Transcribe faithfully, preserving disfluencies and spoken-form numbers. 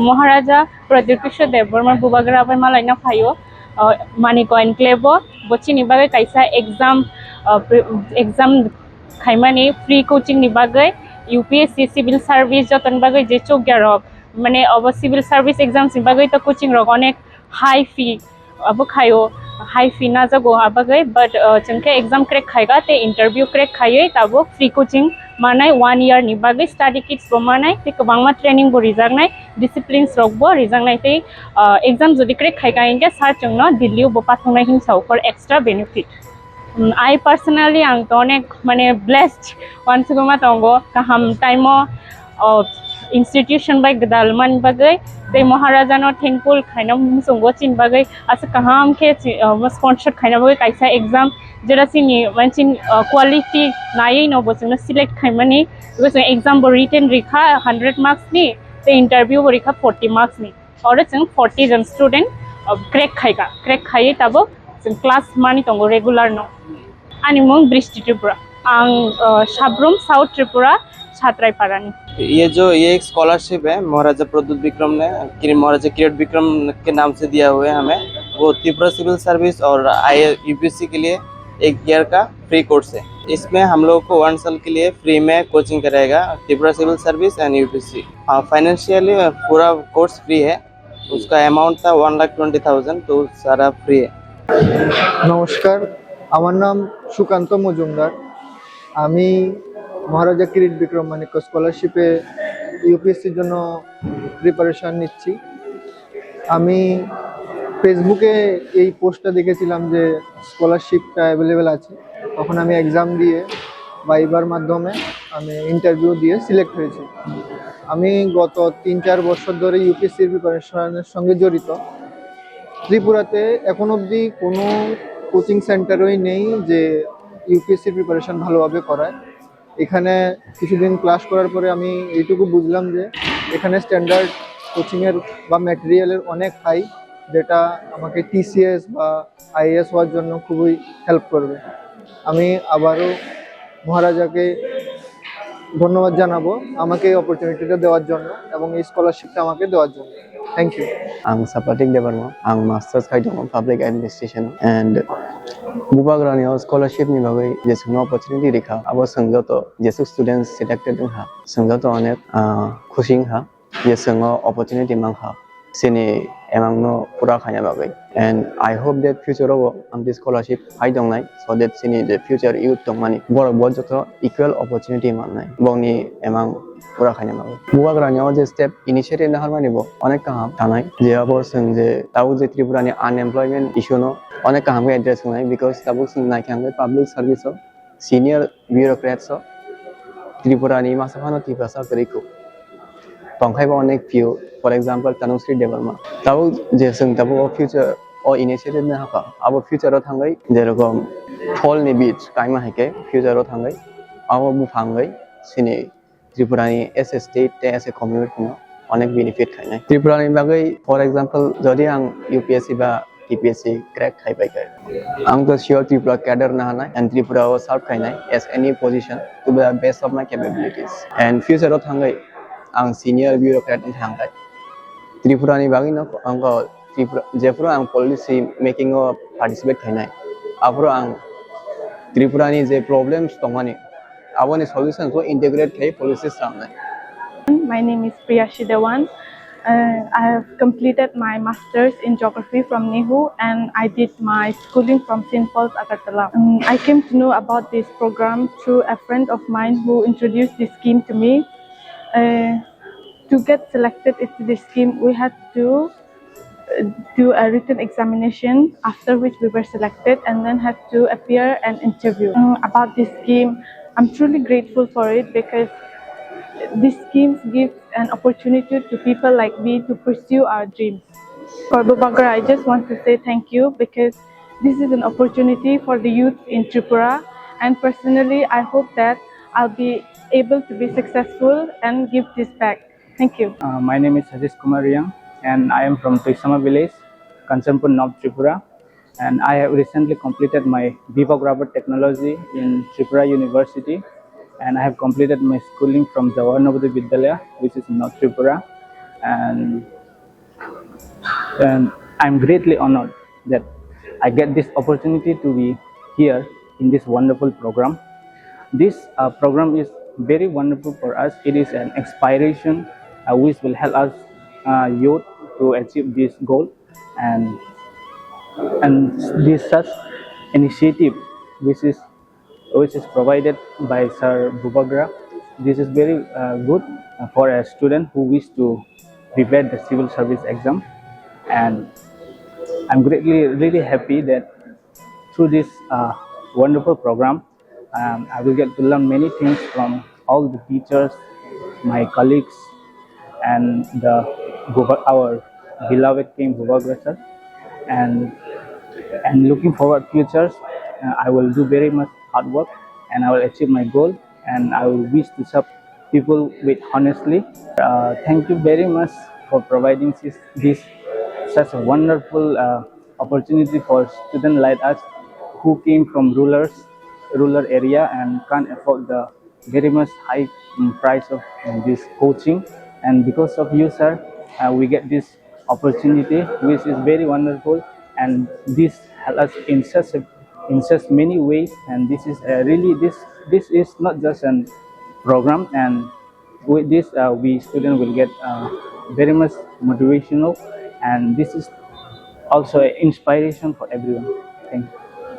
Maharaja Pradyut Kishore Debbarma bubagra bai malaina phaio, uh, Manikya Enclave o, bo chini bagwi kaisa exam, uh, pre-, exam khaimani free coaching ni bagwi, U P S C, civil service jotoni bagwi je chukya rok, mane obo civil service exams ni bagwi to coaching rok onek high fee abo khaio, high fee najago abagwi, but, uh, chwng khe exam crack khaiga tei interview crack khaiwi tabuk free coaching manai, one year ni bagwi study kits bo manai tei kwbangma training bo rijaknai, disciplines rok bo rijaknai tei, uh, exam jodi crack khaika hinkhe sir chwngno Delhi o bo pathoknai hinsa for extra benefit. Um, I personally ang to onek mane blessed wansuguma tongo, kaham time o, o, institution bai gwdal man bagwi tei Maharaja no thankful khaina muchungo chin bagwi, asa kaham khe chi-, o, sponsor khaina bagwi kaisa exam jera chini manchin, o, quality naiwi no bo chwngno select khaimani, because exam bo written rikha hundred marks ni tei interview bo rikha forty marks ni. Oro chwng forty jon student, uh, crack khaika, crack khaiwi tabuk chwng class mani tongo regular no. Ani mung Bristi Tripura. Ang, uh, Sabrum, South Tripura, Chatrai Parani. ये जो, ये एक स्कॉलरशिप है महाराजा प्रद्युत विक्रम ने, कि महाराजा किरीट विक्रम के नाम से दिया हुआ है हमें। वो त्रिपुरा सिविल सर्विस और आई, यूपीएससी के लिए एक ईयर का फ्री कोर्स है। इसमें हम लोग को वन साल के लिए फ्री में कोचिंग कराएगा Tripura civil service and UPSC. हाँ, फाइनेंशियली पूरा कोर्स फ्री है। उसका अमाउंट था वन लाख ट्वेंटी थाउजेंड, तो सारा फ्री है। নমস্কার, আমার নাম সুকান্ত মজুমদার। আমি মহারাজা কিরিট বিক্রম মাণিক্য স্কলারশিপে ইউপিএসসির জন্য প্রিপারেশন নিচ্ছি। আমি ফেসবুকে এই পোস্টটা দেখেছিলাম যে স্কলারশিপটা অ্যাভেলেবেল আছে, তখন আমি এক্সাম দিয়ে ভাইবার মাধ্যমে আমি ইন্টারভিউ দিয়ে সিলেক্ট হয়েছি। আমি গত তিন চার বছর ধরে ইউপিএসসির প্রিপারেশনের সঙ্গে জড়িত। ত্রিপুরাতে এখন অবধি কোনো কোচিং সেন্টারই নেই যে ইউপিএসসির প্রিপারেশন ভালোভাবে করায়। এখানে কিছুদিন ক্লাস করার পরে আমি এইটুকু বুঝলাম যে এখানে স্ট্যান্ডার্ড কোচিংয়ের বা ম্যাটেরিয়ালের অনেক হাই, যেটা আমাকে টিসিএস বা আইএএস হওয়ার জন্য খুবই হেল্প করবে। আমি আবারও মহারাজাকে ধন্যবাদ জানাবো আমাকে এই অপরচুনিটিটা দেওয়ার জন্য এবং এই স্কলারশিপটা আমাকে দেওয়ার জন্য। Thank you. Ang Sapatik Debbarma, ang masters khai tongo public administration and bubagrani o scholarship ni bagwi je chwngno opportunity rikha, abo chwng joto jesuk students selected wngkha, chwng joto onek, ah, khusi wngkha. Je chwng o opportunity mankha chini emang no pura khaina bagwi, and I hope that future o ang this scholarship phai tongnai, so that chini je future youth tongmani borok bo joto equal opportunity mannai bongni emang pura khaina bagwi. Bubagrani o je step initiative naharmani bo onek kaham tanai, je abo chwng je tabuk je Tripura ni unemployment issue no onek kaham khe address wngnai, because tabuk chwng naikha hwnkhe public service o senior bureaucrats o Tripura ni masa phano Tiprasa kwrwi kho. Tongkhai bo onek few, for example, Tanushree Debbarma. Tabuk je chwng tabuk o future o initiative nai hakha, abo future o thangwi jerokom phol ni bit kaima hai khe future o thangwi abo buphangwi chini Tripura ni as a state tei as a community no onek benefit khainai. Tripura ni bagwi, for example, jodi ang U P S C ba T P S C crack khai pai khe, ang to sure Tripura cadre na hanai and Tripura o serve khainai as any position to the best of my capabilities. And future o thangwi ang senior bureaucrat wng thangkha. Tripura ni bagwi no ang ko Tripura, jephuru ang policy making o participate khainai, aphuru ang Tripura ni je problems tongmani, aboni solutions o integrate khai policies tangmani. My name is Priyashi Dewan. Uh, I have completed my master's in geography from NEHU, and I did my schooling from Saint Paul's Agartala. Um, I came to know about this program through a friend of mine who introduced this scheme to me. Uh, to get selected into this scheme, we had to uh, do a written examination, after which we were selected and then had to appear and interview. Um, about this scheme, I'm truly grateful for it because this scheme gives an opportunity to people like me to pursue our dreams. For Bubagra, I just want to say thank you because this is an opportunity for the youth in Tripura, and personally, I hope that I'll be able to be successful and give this back. Thank you. Uh, my name is Sajesh Kumar Riang, and I am from Tuisama village, Kanchanpur, North Tripura. And I have recently completed my B Voc Rubber Technology in Tripura University, and I have completed my schooling from Jawahar Navodaya Vidyalaya, which is in North Tripura. and and I'm greatly honored that I get this opportunity to be here in this wonderful program. This uh, program is very wonderful for us. It is an inspiration uh, which will help us uh, youth to achieve this goal, and and this such initiative which is which is provided by Sir Bubagra. This is very uh, good for a student who wish to prepare the civil service exam, and I'm greatly really happy that through this uh, wonderful program, um, I will get to learn many things from all the teachers, my colleagues, and the Buba- our beloved King Bubagra sir. And and looking forward futures, uh, I will do very much hard work, and I will achieve my goal, and I will wish to serve people with honestly. Uh, thank you very much for providing this, this such a wonderful uh, opportunity for students like us who came from rulers, rural area and can't afford the very much high um, price of um, this coaching. And because of you, sir, uh, we get this opportunity, which is very wonderful, and this help us in such a, in such many ways. And this is uh, really this this is not just a program, and with this uh, we student will get uh, very much motivational, and this is also an inspiration for everyone. Thank you.